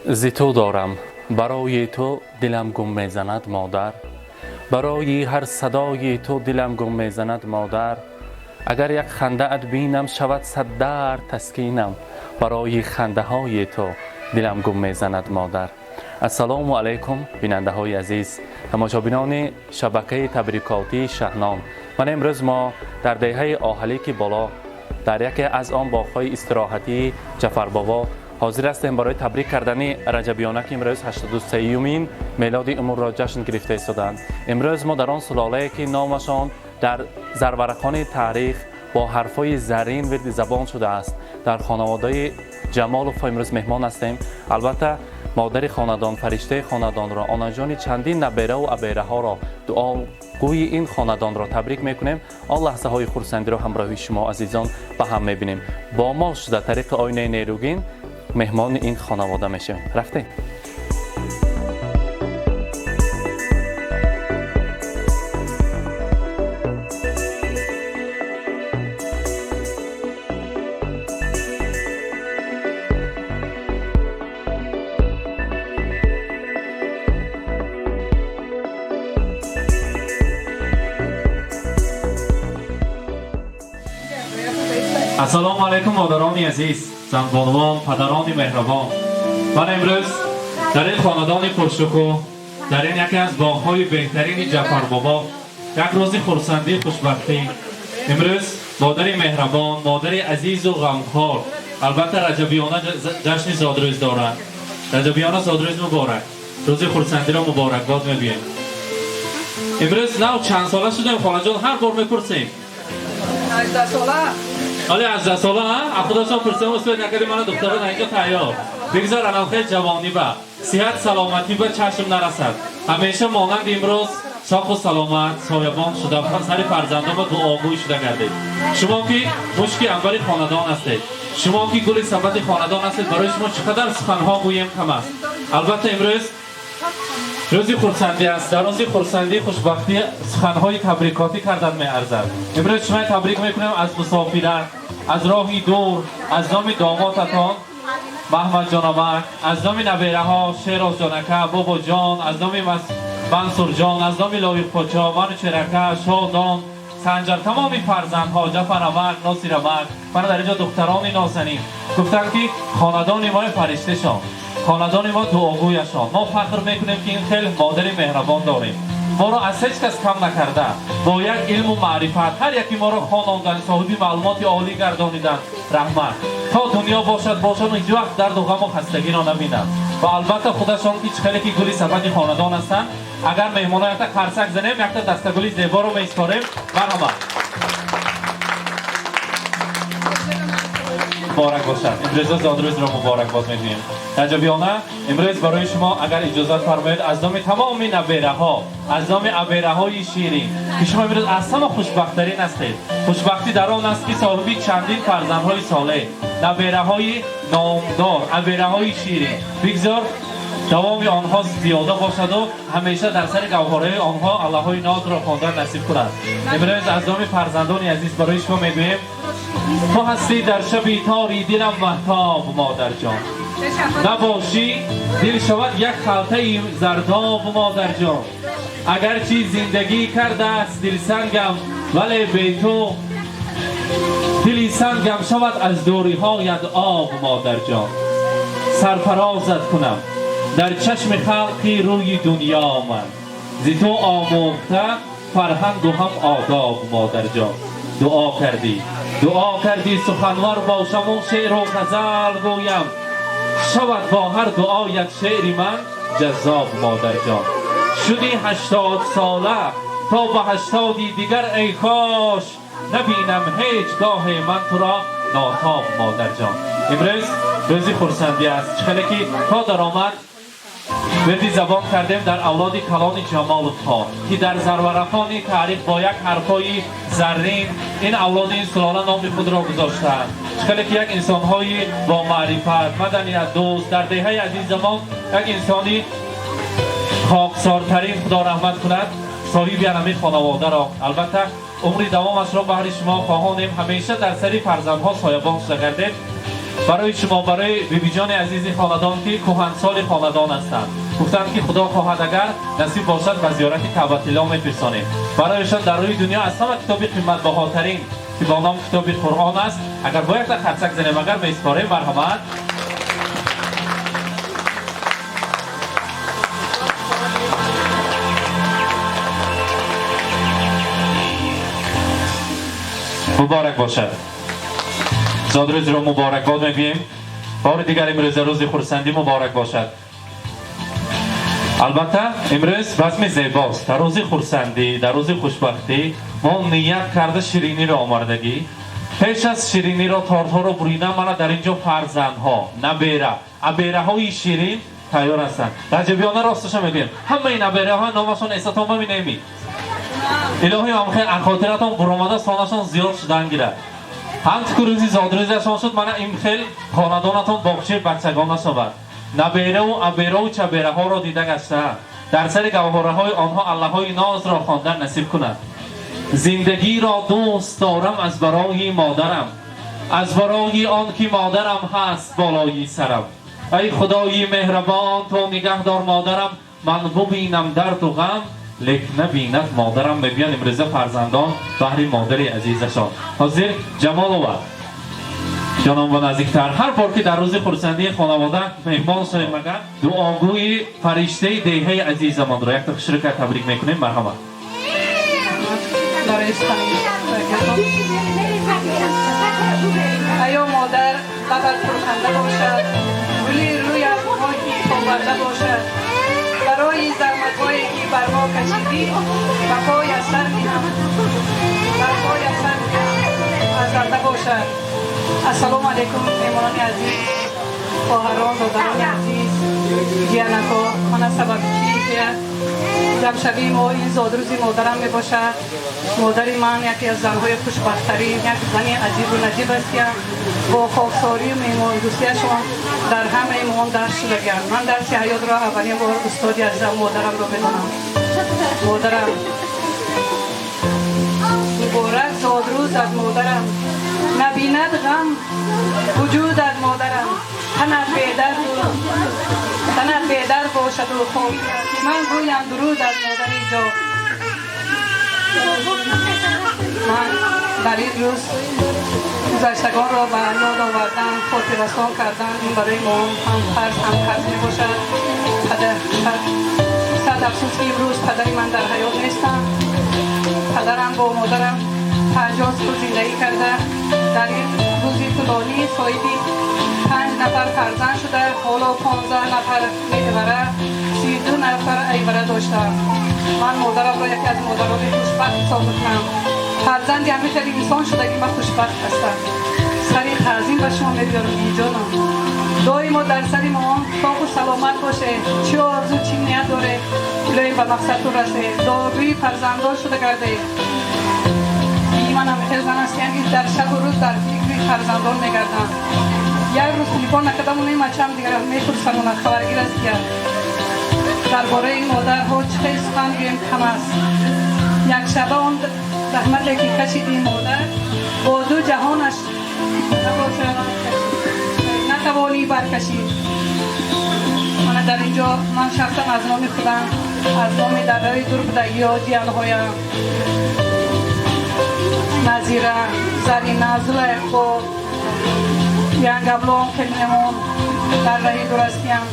Зи ту дорам, барои ту дилам гум мезанад, модар. Барои ҳар садои ту дилам гум мезанад, модар. Агар як хандаат бинам, шавад сад дард таскинам. Барои хандаҳои ту дилам гум мезанад, модар. Ассалому алайкум, бинандаҳои азиз, тамошобинони шабакаи табрикотии Шаҳнон. Ман имрӯз мо дар деҳаи Оҳалики Боло, дар яке аз он боғҳои истироҳатии Ҷафарбобо ҳозир ҳастем барои табрик кардани Раҷабиёна, ки имрӯз 83-юмин мелоди умрро ҷашн гирифта истодаанд. Имрӯз мо дар он сулолае, ки номашон дар зарварақони таърих бо ҳарфҳои заррин вирди забон шудааст, дар хонаводаи Ҷамоловҳо имрӯз меҳмон ҳастем. Албатта, модари хонадон, фариштаи хонадонро, онаҷони чандин набераву абераҳоро, дуогӯи ин хонадонро табрик мекунем. Он лаҳзаҳои хурсандиро ҳамроҳи шумо, азизон, ба ҳам мебинем. Бо мо шуда, тариқи оинаи нерӯгин меҳмони ин хонавода мешавем. Рафтем. Ассалому алайкум, модарони азиз, занбонувон, падарони меҳрабон. Ман имрӯз дар ин хонадони пуршукӯҳ, дар ин яке аз боғҳои беҳтарини Ҷафарбобо, як рӯзи хурсандӣ, хушбахтӣ. Имрӯз модари меҳрабон, модари азизу ғамхор, албатта, Раҷабиёна ҷашни зодрӯз доранд. Раҷабиёна, зодрӯз муборак, рӯзи хурсандиро муборакбод мегӯем. Имрӯз нав чанд сола шудем, холаҷон? Ҳар бор мепурсем. 18 сола. Ҳоли 18 сола а худашон пурсем, успед накарди. Мана духтарон инҷо тайёр. Бигзор анавхел ҷавонӣ ба сиҳат, саломатӣ ба чашм нарасад. Ҳамеша монанд имрӯз соқу саломат, соябон шуда, сари фарзандон ба дуогӯй шуда гардед. Шумо ки мушки анбари хонадон ҳастед, шумо ки гули сабати хонадон ҳастед, барои шумо чӣ қадар суханҳо гӯем, кам аст. Албатта, имрӯз рӯзи хурсандӣ аст. Дар рӯзи хурсандӣ, хушбахтӣ суханҳои табрикотӣ кардан меарзад. Имрӯз шумо табрик мекунем аз мусофират, аз роҳи дур, аз номи домотатон Маҳмадҷонамак, аз номи набераҳо Шерозҷонака, Бобоҷон, аз номи Мансурҷон, аз номи Лоиқпочо, Манучерака, Шодон, Санҷар, тамоми фарзандҳо, Ҷафарамак, Носирамак. Мана дар инҷо духтарони нозанин гуфтанд, ки хонадони мо фаришташон, хонадони мо дуогӯяшон. Мо фахр мекунем, ки ин хел модари меҳрабон дорем. Моро аз ҳеҷ кас кам накарда, бо як илму маърифат ҳар яки моро хонондан, соҳиби маълумоти олӣ гардонидан. Раҳмат. То дунё бошад, бошану ҳеҷ вақт дарду ғаму хастагиро набинанд. Ва албатта, худашон ки чӣ хеле ки гули сабати хонадон ҳастанд. Агар меҳмоно якта қарсак занем, якта дастагули зеборо меисторем. Марҳамат, муборак бошад. Имрӯза зодрӯзро муборакбод мегӯем. Раҷабиёна, имрӯз барои шумо, агар иҷозат фармоед, аз номи тамоми набераҳо, аз номи абераҳои ширин, ки шумо имрӯз аз ҳама хушбахттарин ҳастед. Хушбахтӣ дар он аст, ки соҳиби чандин фарзандҳои солеҳ, набераҳои номдор, абераҳои ширин. Бигзор давоми онҳо зиёда бошаду ҳамеша дар сари гавҳораи онҳо аллаҳои нозро хондан насиб кунад. Имрӯз аз номи фарзандони азиз барои шумо мегӯем: ту ҳастӣ дар шаби тори дилам маҳтоб, модарҷон. Набошӣ, дил шавад як халтаи зардоб, модарҷон. Агарчи зиндагӣ кардааст дилсангам, вале бе ту дили сангам шавад аз дуриҳоят об, модарҷон. Сарфарозат кунам дар чашми халқи рӯи дунё ман, зи ту омӯхта фарҳангу ҳам одоб, модарҷон. Дуо кардӣ, дуо кардӣ суханвар бошаму шеъру ғазал гӯям, шавад бо ҳар дуоят шеъри ман ҷаззоб, модарҷон. Шудӣ 80 сола, то ба 80-и дигар эй кош набинам ҳеҷ гоҳе ман туро нотоб, модарҷон. Имрӯз рӯзи хурсандӣ аст. Чӣ хеле ки то даромад вирди забон кардем, дар авлоди калони Ҷамоловҳо, ки дар зарварафони таърих бо як ҳарфҳои заррин ин авлоди ин сулола номи худро гузоштаанд. Чӣ хеле ки як инсонҳои бо маърифат, маданият дӯст, дар деҳаи азизамон як инсони хоксортарин, Худо раҳмат кунад соҳиби анами хонаводаро. Албатта, умри давомашро баҳри шумо хоҳонем. Ҳамеша дар сари фарзандҳо соябон шуда гардед. Барои шумо, барои бибиҷони азизи хонадон, ки кӯҳансоли хонадон ҳастанд, гуфтанд, ки худо хоҳад, агар насиб бошад, ба зиёрати Каъбатилло мефирсонем. Барояшон дар рӯи дунё аз ҳама китоби қиматбаҳотарин, ки бо ном китоби Қуръон аст, агар бо якта қарсак занем, агар месупорем, марҳамат. Муборак бошад, зодрӯзро муборакбод мегӯем. Бори дигар имрӯза рӯзи хурсандӣ муборак бошад. Албатта, имрӯз базми зебост. Дар рӯзи хурсандӣ, дар рӯзи хушбахтӣ мо ният карда шириниро омардагӣ. Пеш аз шириниро, тортҳоро буридан, мана дар ин ҷо фарзандҳо, набера, абераҳои ширин тайёр ҳастанд. Раҷабиёна, росташа мегӯем, ҳамаи набераҳо номашон эсатон бабинеми. Илоҳӣ, ҳамхел хотиратон буромада, сонашон зиёд шудан гирад. Ҳам ки рӯзи зодрӯзашон шуд, мана ин хел хонадонатон боғчаи бачагона шавад. Набераву абераву чабераҳоро дида гаштаанд, дар сари гавҳораҳои онҳо аллаҳои нозро хондан насиб кунад. Зиндагиро дӯст дорам аз барои модарам, аз барои он ки модарам ҳаст болои сарам. Ай худои меҳрабон, то нигаҳдор модарам, ман бубинам дарду ғам, лек набинад модарам, мегӯянд имрӯза фарзандон баҳри модари азизашон. Ҳозир Ҷамолова ҷоном ба наздиктар. Ҳар бор ки дар рӯзи хурсандии хонавода меҳмон шавем, агар дуогӯи фариштаи деҳаи азизамонро якта хушрӯка табрик мекунем, марҳамат. Барои аё модар, лабат пурханда бошад, гули рӯят моҳи поварда бошад. Барои заҳматҳое ки бар мо кашидӣ, ба поя сар меҳам, бар поя сар меҳам, арзанда бошад. Ассалому алайкум, меҳмонони азиз, хоҳарон, додарони азиз, ҷиянако. Мана сабаби чи ҷамъшавии мо ин зодрӯзи модарам мебошад. Модари ман яке аз занҳои хушбахттарин, як зани аҷибу наҷиб аст, ки бо хоксорию меҳмондӯстияшон дар ҳамаи мо дарс шудагианд. Ман дарси ҳаётро аввалин бор устоди азизам модарамро медонам. Модарам муборак зодрӯз аз модарам, набинад ғам вуҷуд аз модарам. Танат бедарду танат бедар бошаду хоб, ман гӯям дуруд аз модари ҷо. Ман дар ин рӯз гузаштагонро ба ёд овардан, хотиррасон кардан, ин барои мо ҳам фарз, ҳам қарз мебошад. Сад афсӯс, ки имрӯз падари ман дар ҳаёт нестанд. Падарам бо модарам 50 сол зиндагӣ карда, дар ин рӯзи тӯлонӣ соҳиби панҷ нафар фарзанд шуда, ҳоло 15 нафар мевара, 32 нафар айвара доштам. Ман модарамро яке аз модарони хушбахт ҳисоб мекунам. Фарзанди ҳамин хел инсон шудагӣ ман хушбахт ҳастам. Сари таъзим ба шумо мебиёрам, биҷонам. Доимо дар сари мо тоқу саломат боше. Чӣ орзу, чӣ ният доре, илоҳӣ ба мақсадтон расе. Дорӯи фарзандон шуда гарде. Ман ҳамин хел зан ҳастем, ки дар шабу рӯз дар фикри фарзандон мегардам. Як рӯз телефон накардам, унаи мачам дигар мепурсам, уна хабаргир аст. Дигар дар бораи ин модарҳо чӣ хел сухан гӯем, кам аст. Якшаба он заҳмате ки кашид ин модар, бо ду ҷаҳонаш набошад, натавонӣ баркашид. Мана дар ин ҷо ман шахсан аз номи худам, аз номи дарраи дур будагиё, ҷиянҳоям Назира, Зарина, Зулайхо, Янгаблон, келинамон дар раҳи дур ҳастиям,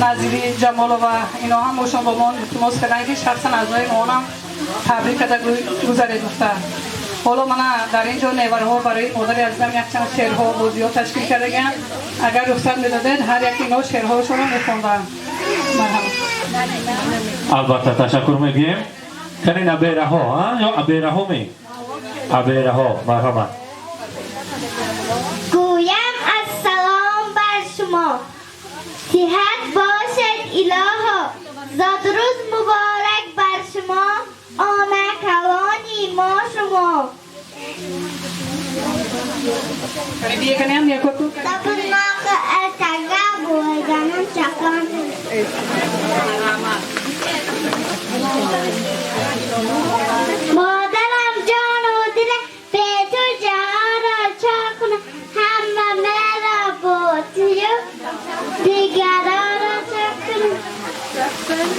Назири Ҷамолова, ино ҳамашон бо мо илтимос карданд, ки шахсан аз номи моонам табрик карда гузаред, гуфта. Ҳоло мана дар ин ҷо невараҳо барои модари азизам якчанд шеърҳо, бозиҳо ташкил кардагианд. Агар рухсат медодед, ҳар яки ино шеърҳоашонро мехонданд. Марҳамат. Албатта, ташаккур мегӯем. Кани набераҳо ё абераҳо, ме абераҳо, марҳамат. Гӯям ассалом бар шумо, сиҳат бошад илоҳо. Зодрӯз муборак бар шумо, она калони мо шумо. Биканиам якоту. Табунноқи атага bo'lganim chaqon. Модарам ҷону дила, бе ту ҷаҳонро чо кунам, ҳама.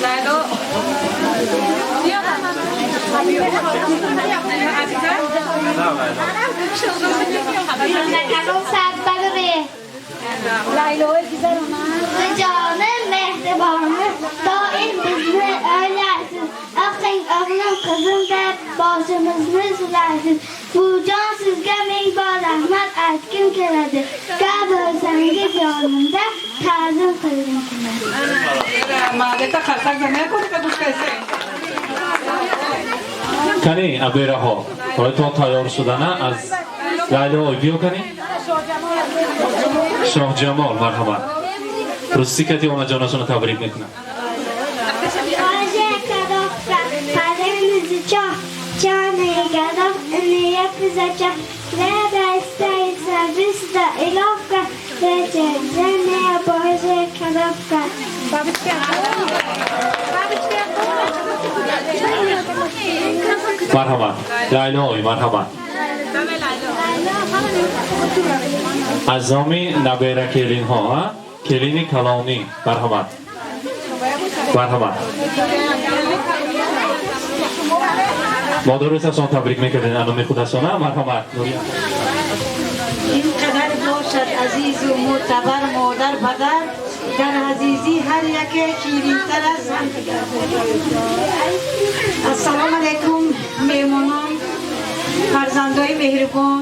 Лайло. Joni mehriboni doim bizni o'ylarsiz. O'qing o'g'lim, qizim deb boshimizni silaysiz. Buvijon, sizga ming bor rahmat aytgim keladi. Gap bo'lsangiz yonimda, ta'zim qilgim keladi. Маалета қарсак замекунӣ, ка гӯш кайсе. Кани, абераҳо, ҳолатон тайёр шудана аз Лайло, биё, кани, Шоҳҷамол, марҳамат. Русӣ кати онаҷонашонро табрик мекунам. Боже коробка, паренизичо, чёрный горох, не пизача, Рада быстро и ловко, Зеленая Божья коробка. Бабочка, бабочка. Марҳамат, Лайлои, марҳамат. Аз номи набера келинҳо, келини калонӣ, марҳамат, марҳамат. Мо дурусташон табрик мекардем аз номи худашона. Марҳамат. Ин қадар бошад азизу мӯътабар модар, падар дар азизӣ ҳар яке ширинтар аз ҳамдигар. Ассалому алайкум, меҳмонон, фарзандои меҳрубон,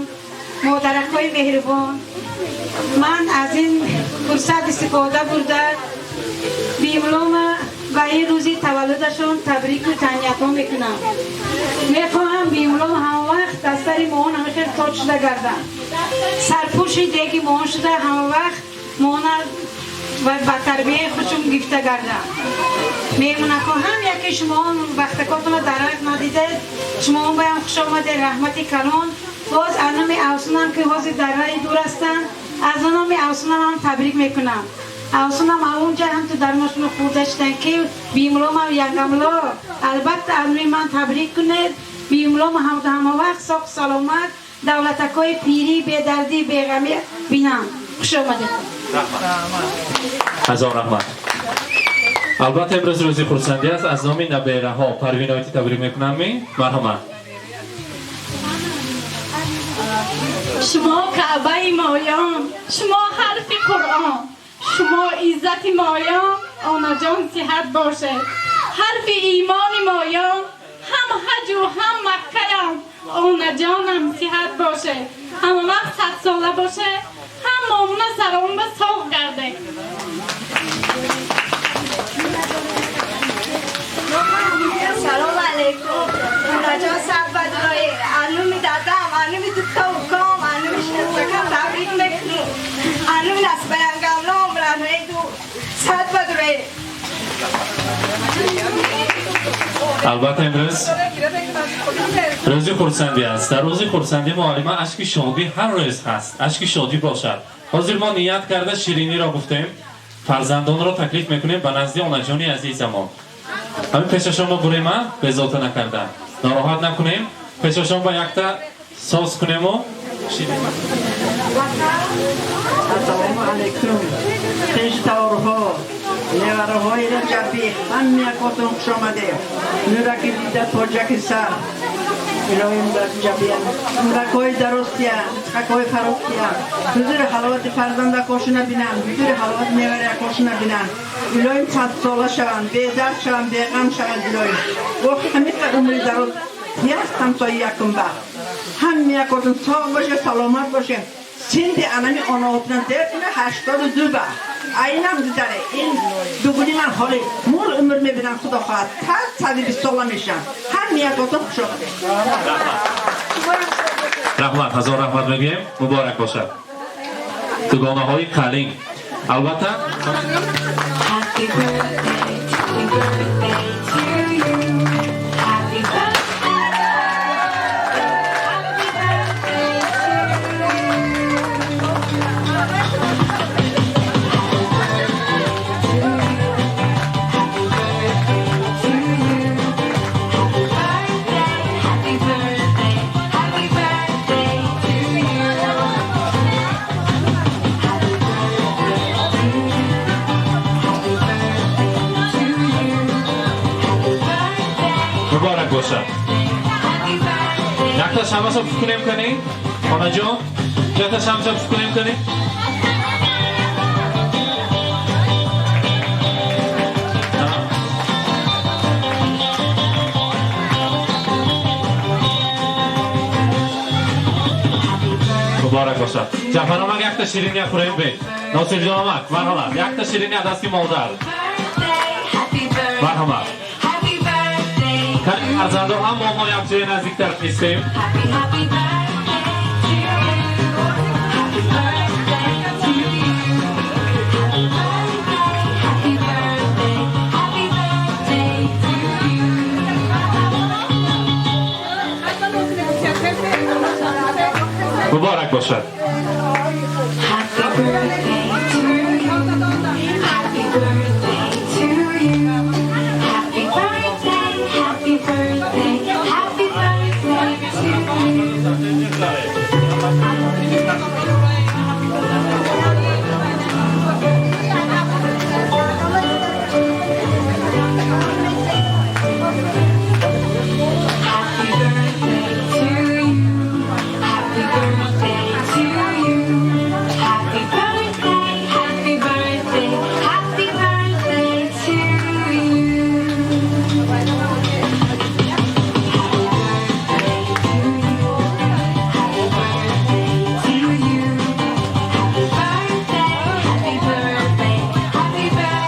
модаракҳои меҳрубон. Ман аз ин фурсат истифода бурда, бимлома ба ин рӯзи таваллудашон табрику таҳниятҳо мекунам. Мехоҳам бимлом ҳамавақт аз сари моҳон ҳамихел тоҷ шуда гарданд, сарпӯши деги моҳон шуда, ҳамавақт моҳона ва ба тарбияи худшон гирифта гарданд. Меҳмонакҳо, ҳам яке шумо вақтакотонро дарак надидед, шумо баям хуш омадед, раҳмати калон. Боз аз номи Авсунам, ки ҳозир дар раи дур ҳастанд, аз номи Авсунам ҳам табрик мекунам. Авсунам аунҷа ҳам ту дармошуно хӯрда шудан, ки бимломам ягамло, албатта, аз номи ман табрик кунед. Бимлом ҳамавақт соқ саломат, давлатакҳои пирӣ, бедардӣ, беғамӣ бинам. Хуш омадед. Ҳазор раҳмат. Албатта, имрӯз рӯзи хурсандӣ аст. Аз номи набераҳо Парвиноити табрик мекунам. Марҳамат. Шумо Каъбаи моён, шумо ҳарфи Қуръон, шумо иззати моён, онаҷон, сиҳат бошед. Ҳарфи имони моён, ҳам ҳаҷу ҳам Маккаям, онаҷонам, сиҳат бошед. Ҳама вақт садсола бошед, ҳам момуна саромба соғ гардед. Салом алейкум, онаҷон, сарбадрои ануми дадам, ануми дута уком, ануми шиносакам табрик мекунем. Ануми насбаянgamлом раҳмеду садбадрои. Албатта, имрӯз рӯзи хурсандӣ аст. Дар рӯзи хурсандӣ, муаллима, ашки шодӣ ҳар рӯз ҳаст, ашки шодӣ бошад. Ҳозир мо ният карда шириниро гуфтем, фарзандонро таклиф мекунем ба назди онаҷони азизамон. Ҳамин пешашон мо бурем, безота накарда, нороҳат накунем, пешашон ба якта соз кунему. Ассалому алайкум, хештаворҳо, невараҳои Раҷабӣ, ҳамаякотон хуш омадед. Нураки дида, тоҷаки сар, илоҳим Раҷабия умракҳои дарозтия, ризқакҳои фарохтия, ҳузури ҳаловати фарзандакошона бинанд, ҳузури ҳаловати невараякошона бинанд. Илоҳим, садсола шаванд, бедард шаванд, беғам шаванд. Илоҳим, бо ҳамиқа умри дароз яст ҳамсои якум бахт. Ҳамаякотон соғ боше, саломат боше. Синди анами онаотна дертина 82 ба айнам гузаре. Ин дугуни ман ҳоли мул умр мебинам, худо хоҳад, та 120 сола мешам. Ҳамаякотон хуш омадед. Раҳмат, ҳазор раҳмат мегӯем, муборак бошад. Дугонаҳои қалин, албатта. Happy birthday, birthday to you. Happy birthday. Happy birthday to you. Happy birthday to you. Happy birthday to you. Happy birthday, happy birthday, happy birthday to you. Happy birthday to you. Happy birthday to you. Бошад. Якта шамъаша пуф кунем кани? Онаҷон, якта шамъаша пуф кунем кани? Муборак бошад. Ҷафар омак, якта шириния хӯрем бе. Носирҷон омак, марҳамат. Якта шириния дасти модар. Марҳамат. Фарзандо ҳама мо якҷоя наздиктар нестем. Муборак бошад. Happy birthday to you. Happy birthday to you. Happy birthday, happy birthday, happy birthday to you. Happy birthday to you. Happy birthday to you. Happy birthday, happy birthday, happy birthday to you. Happy birthday to you. Happy birthday to you. Happy birthday, happy birthday, happy birthday to you. Happy birthday.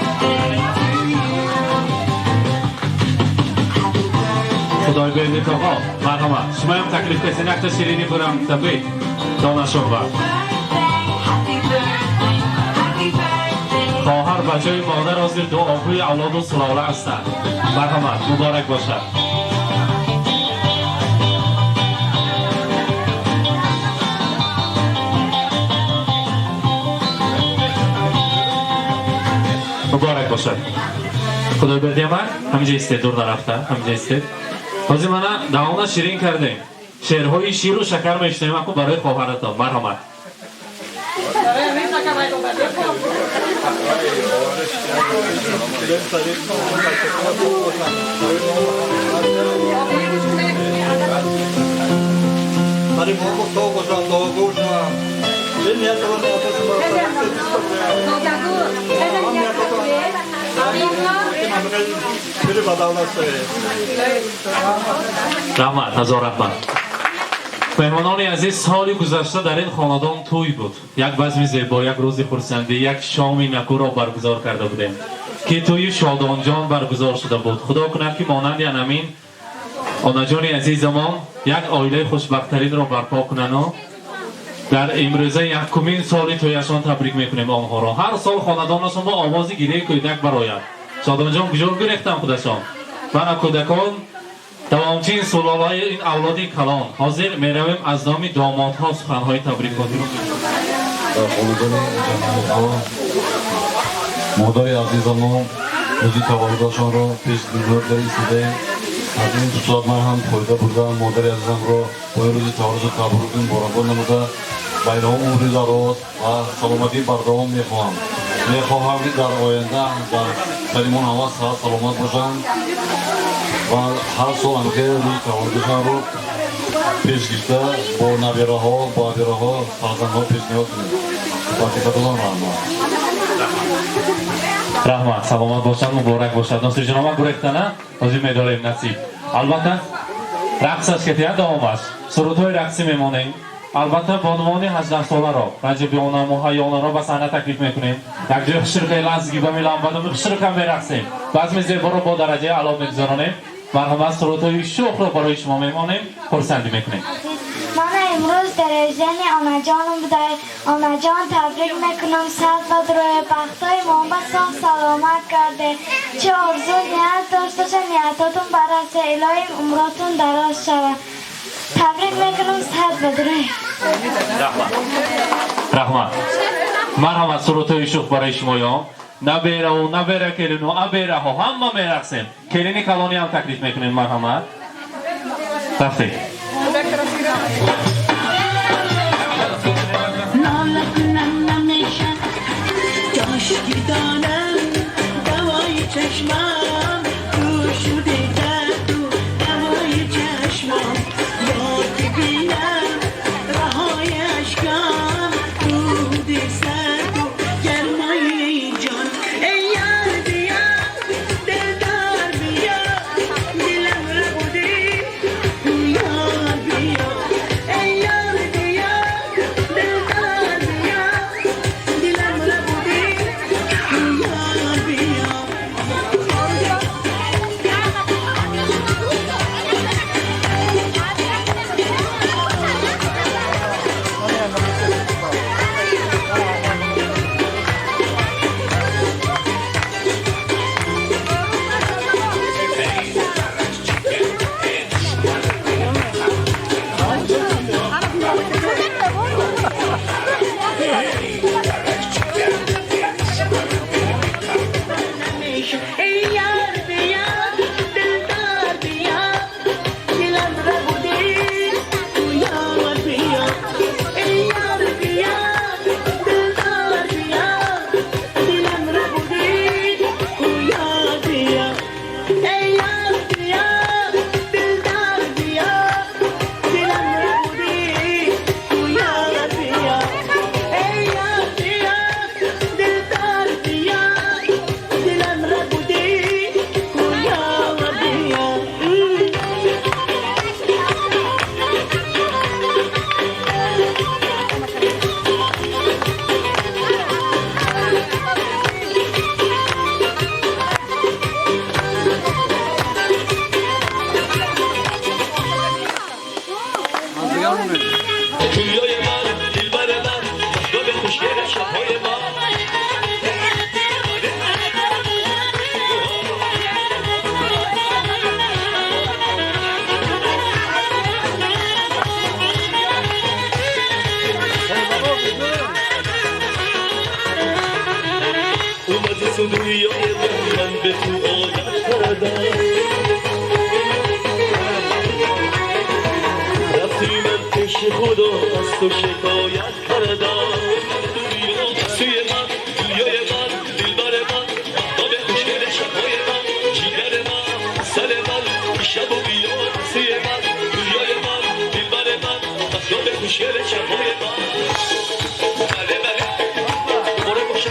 Худойберди тоғо, марҳамат. Шумоям таклиф кардем, якта ширинӣ хӯрам табрик. Донашонба. Happy birthday, happy birthday. Хоҳар ба ҷои модар ҳозир дуогӯи авлоду сулола ҳастанд. Марҳамат, муборак бошад. Муборак бошад. Худойберди амак, ҳаминҷа истед, дур нарафта, ҳаминҷа истед. Ҳозир мана давомна ширин кардем. Шеърҳои ширу шакар мешунавем аку барои хоҳаратон. Марҳамат. Барои мо гуфто бошам, дуогӯ шавам. Ин ниятро шумо шири ба давлат шавед. Раҳмат, ҳазор раҳмат. Меҳмонони азиз, соли гузашта дар ин хонадон тӯй буд. Як базми зебо, як рӯзи хурсандӣ, як шоми накӯро баргузор карда будем, ки тӯи Шодонҷон баргузор шуда буд. Худо кунад, ки монанди анамин онаҷони азизамон як оилаи хушбахттаринро барпо кунану дар имрӯза якумин соли тӯяшон табрик мекунем онҳоро. Ҳар сол хонадонашон бо овози гиряи кӯдак барояд. Шодонҷон куҷо гирехтан худашон? Мана кӯдакон, давомчин сулолаи ин авлоди калон. Ҳозир меравем, аз номи домодҳо суханҳои табрикотиро. Дар хонадони ҷамъиятҳо модари азизамон рӯзи таваллудашонро пеш гирифта истодаем. Аз ин фурсат ман ҳам фоида бурда, модари азизамро бо ин рӯзи таваллудашон табруку муборакбод намуда, ба инҳо умри дароз ва саломатии бардавом мехоҳам. Мехоҳам, ки дар оянда дар сари мо ҳама саҳат саломат бошанд ва ҳар сол ҳамихел рӯзи таваллудашонро пеш гирифта бо набираҳо, бо абираҳо, фарзандҳо пешниҳод кунем. Ба хизмататон раҳмат. Раҳмат, саломат бошанд, муборак бошад. Носирҷон омад гурехтана, ҳозир медорем насиб. Албатта, рақсаш кетия давомаш. Сурудҳои рақсӣ мемонем. Албатта, бонувони 18-соларо, Раҷабиона, Муҳайёнаро ба саҳна таклиф мекунем. Якҷоя хушрӯкаи лазгиба меламбаду хушрӯкам мерақсем. Базми зеборо бо дараҷаи аъло мегузаронем. Марҳамат, сурудҳои шӯхро барои шумо мемонем, хурсандӣ мекунем. Мана имрӯз дараҷани онаҷонам будай. Онаҷон, табрик мекунам, сад бадроя, бахтои монба соф саломат карде. Чӣ орзу ният дошташа, ниятотун барасе, илоҳим умротун дароз шава. Табрик мекунам, сад бадроя. Раҳмат, раҳмат. Марҳамат, сурудҳои шӯх барои шумоён. Набераву набера, келину абераҳо ҳама мерақсем. Келини калонӣ ҳам таклиф мекунем, марҳамат. Рафтем. ناله کنم نمیشه کاش دانم دوای چشمم تو شده در تو دوای شبهای ما. اومدی تو دنیای من به تو عادت کردم، رفتی من پیش خدا از تو شکایت کردم. سوی من دنیای من دلبر من باب خوشگل شبهای من جیگر من سر من شب و بیاد. سوی من دنیای من دلبر من باب خوشگل شبهای من. بله بله دوباره باشه.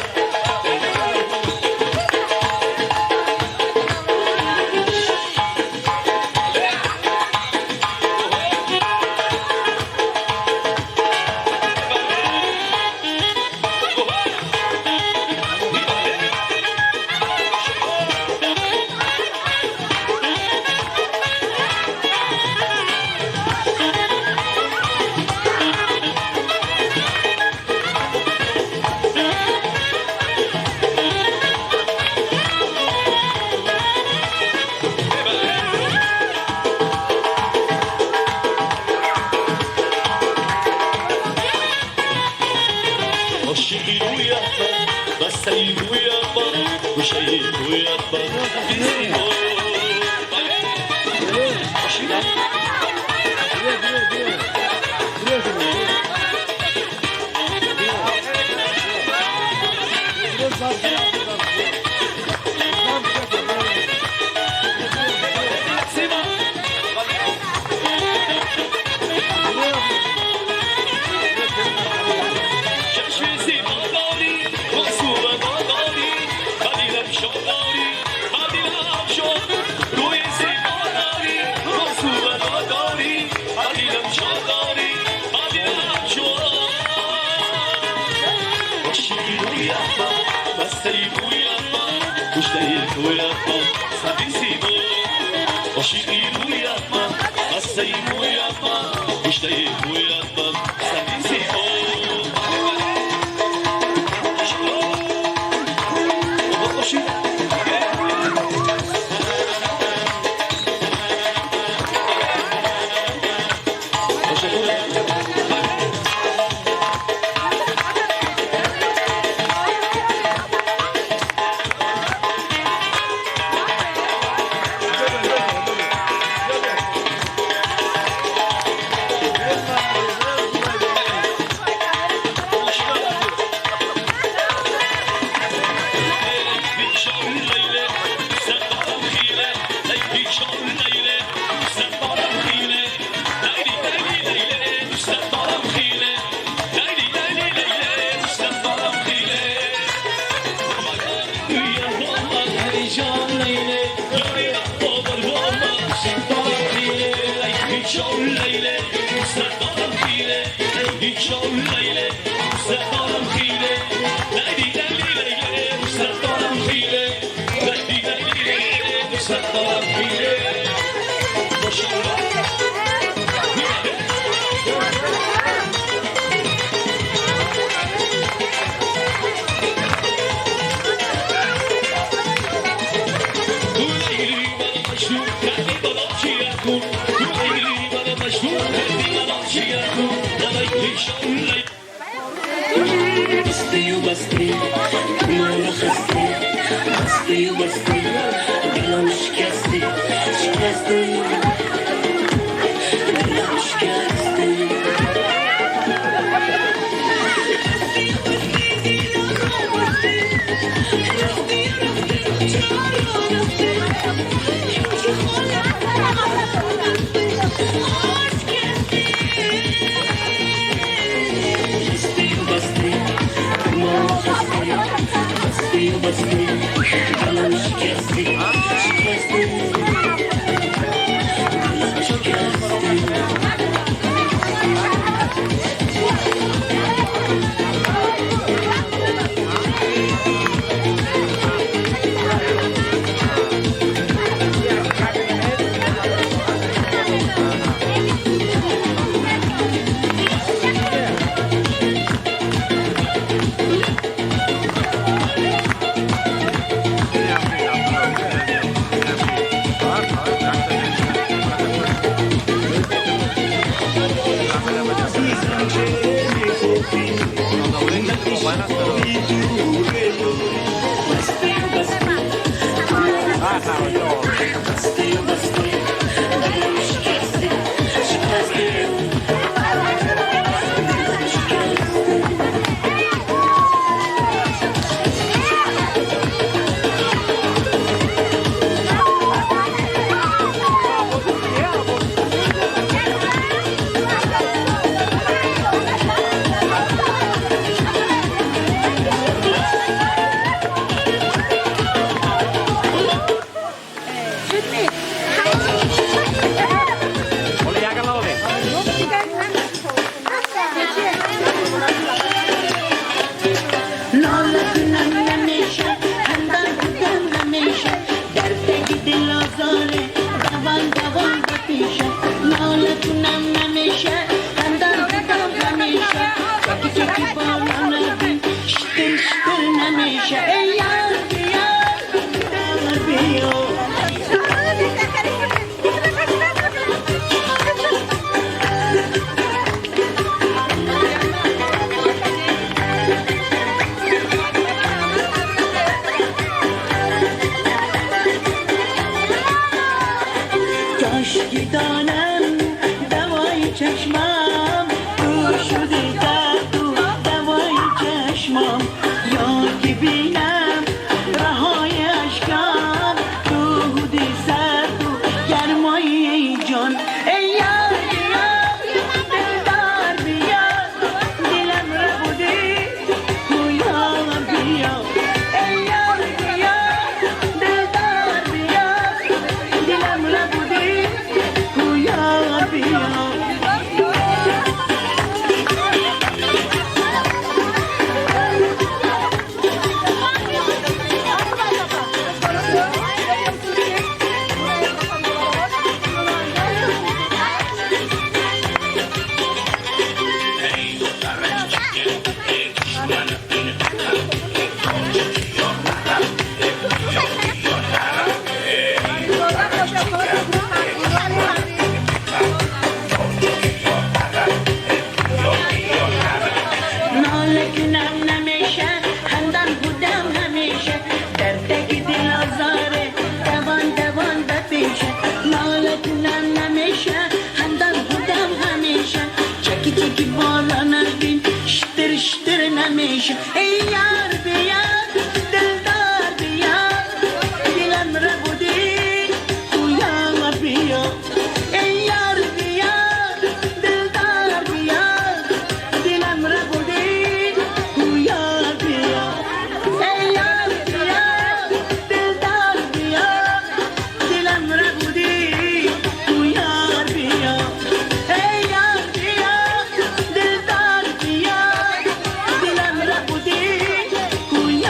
دلم ربودی.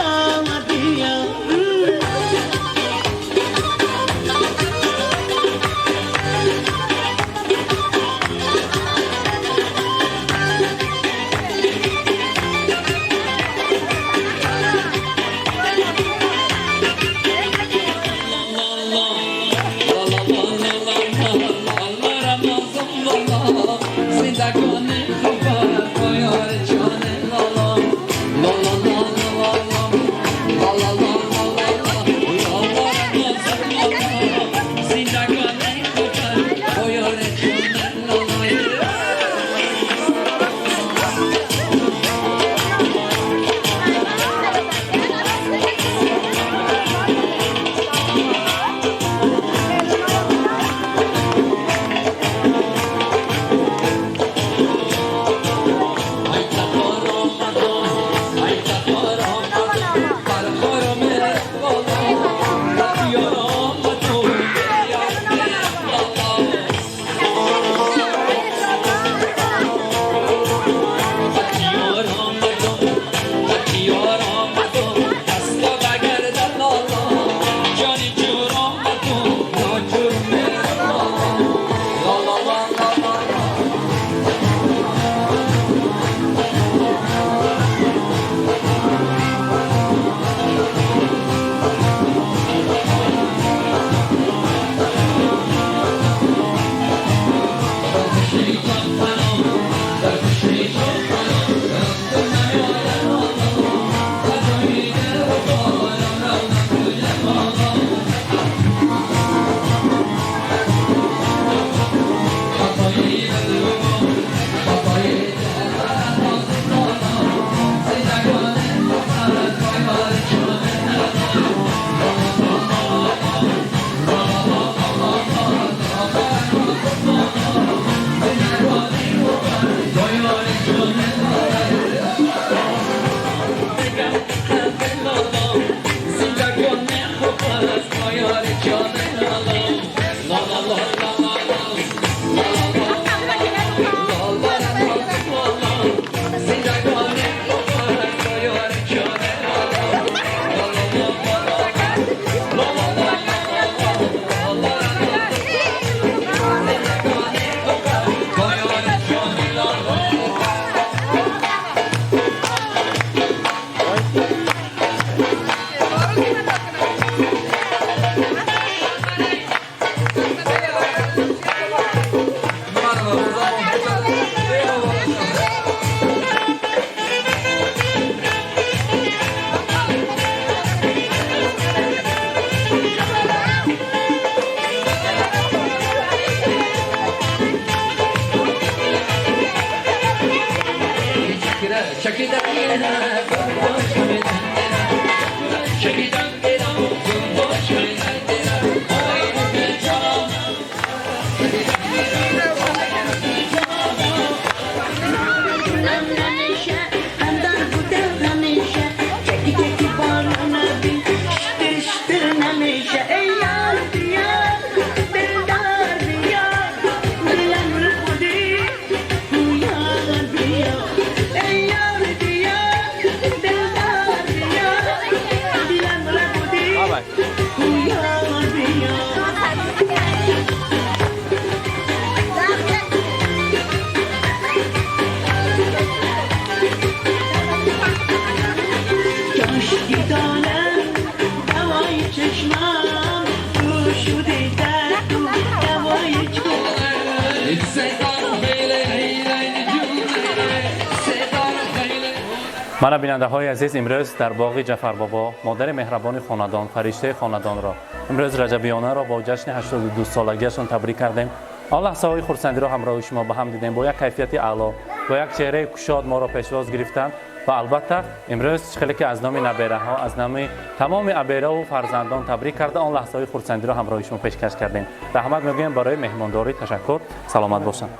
Мана, бинандаҳои азиз, имрӯз дар боғи Ҷафарбобо модари меҳрабони хонадон, фариштаи хонадонро, имрӯз Раҷабиёнаро бо ҷашни 82 солагиашон табрик кардем. Он лаҳзаҳои хурсандиро ҳамроҳи шумо ба ҳам дидем. Бо як кайфияти аъло, бо як чеҳраи кушод моро пешвоз гирифтанд ва албатта имрӯз хеле ки аз номи набераҳо, аз номи тамоми абераву фарзандон табрик карда, он лаҳзаҳои хурсандиро ҳамроҳи шумо пешкаш кардем. Раҳмат мегӯем барои меҳмондорӣ, ташаккур, саломат бошанд.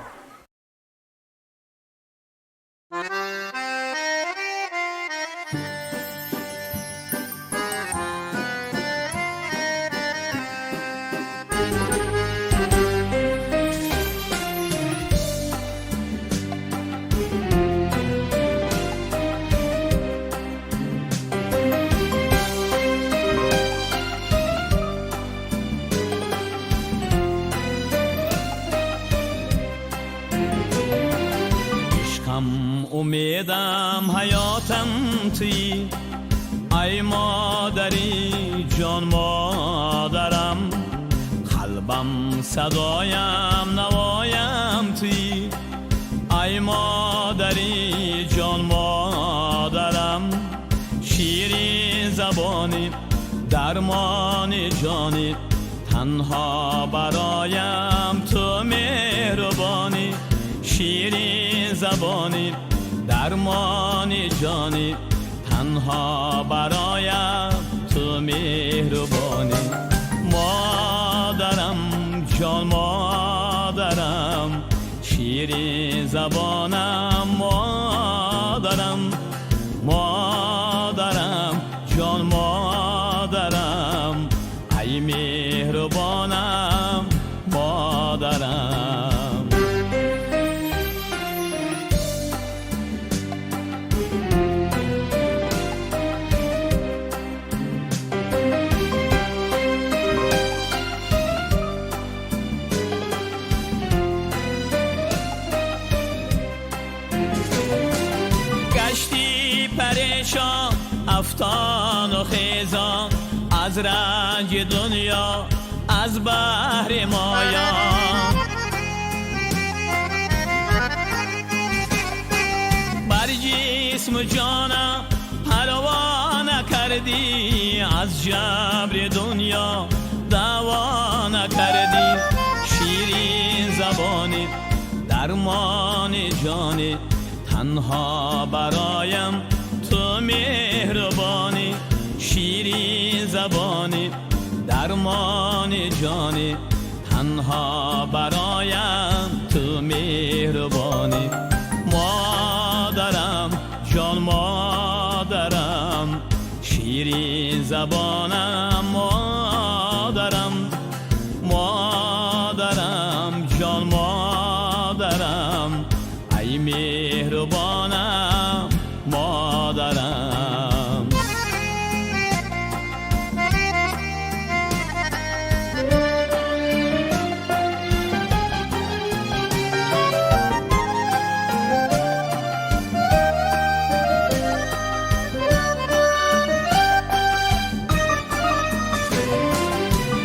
Умедам, ҳаётам туӣ, ай модари ҷон, модарам, қалбам, садоям, навоям туӣ, ай модари ҷон, модарам, ширин забонӣ, дармони ҷонӣ, танҳо бароям ту меҳрубонӣ, ширин забонӣ, дармони ҷонӣ, танҳо бароям ту меҳрубонӣ. Модарам, ҷон модарам, ширин забонам, модарам, модарам, ҷон модарам, ай меҳрубонам, модарам. گشتی پریشان، افتان و خیزان، از رنج دنیا، از بحر مایا، بر جسم و جانم پروا نکردی، از جبر دنیا دعوا نکردی، شیرین زبانی، درمان جانی، танҳо бароям ту меҳрубонӣ, ширин забонӣ, дармони ҷонӣ, танҳо бароям ту меҳрубонӣ. Модарам, ҷон модарам, ширин забонам, модарам, модарам, ҷон модарам, ай меҳрубонам, модарам.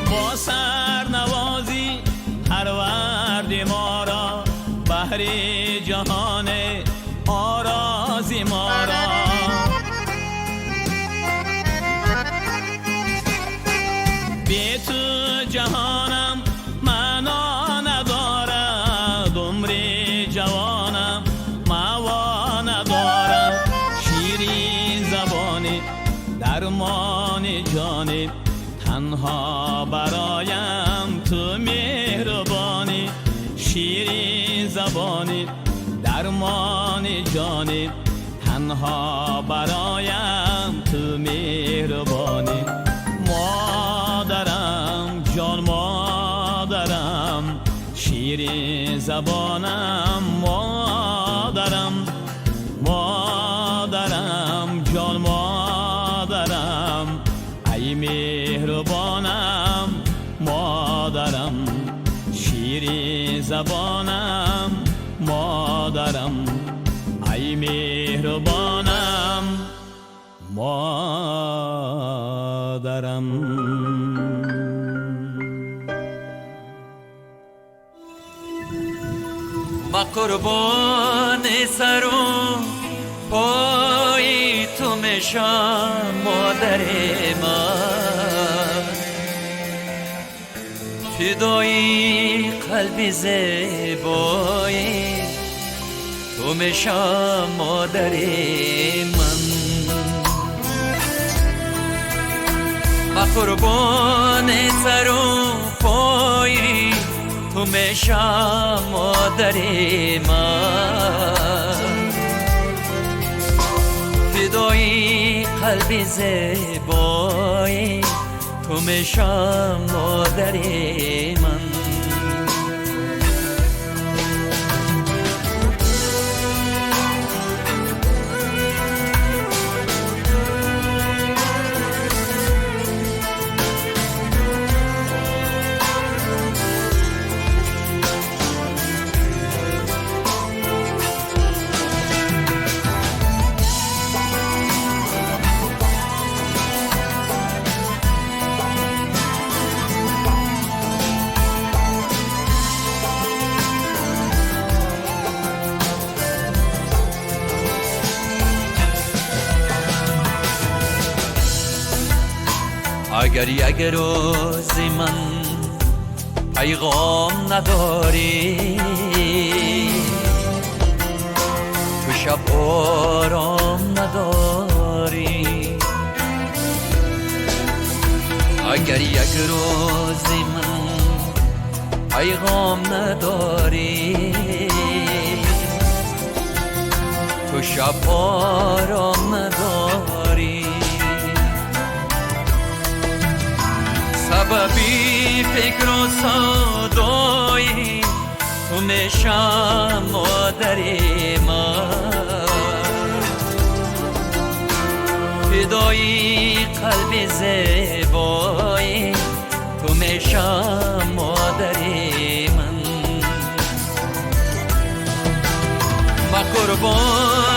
Бо сарнавозӣ парварди моро, баҳри ҷаҳон орози моро, бе ту ҷаҳонам маъно надорад, умри ҷавонам маъво надорад, ширин забонӣ, дармони ҷонӣ, танҳо бароям ту меҳрубонӣ, ширин забонӣ, дармони ҷонӣ, танҳо бароям ту меҳрубонӣ. Модарам, ҷон модарам, ширин забонам, модарам, модарам, ҷон модарам, ай меҳрубонам, модарам, ширин забонам, модарам, ай меҳрубонам, модарам. Ма қурбони сару пои میشم مادر من فدای قلب زیبایی تو میشم مادر من با قربان سر و پای تو میشم مادر من فدای قلب زیبایی تو میشم مادر من اگر یک روز من پیغام نداری تو شب آرام نداری اگر یک روز من پیغام نداری تو شب آرام نداری سببی فکر و سودایی تو میشم مادر من فدای قلب زیبایی تو میشم مادر من با قربان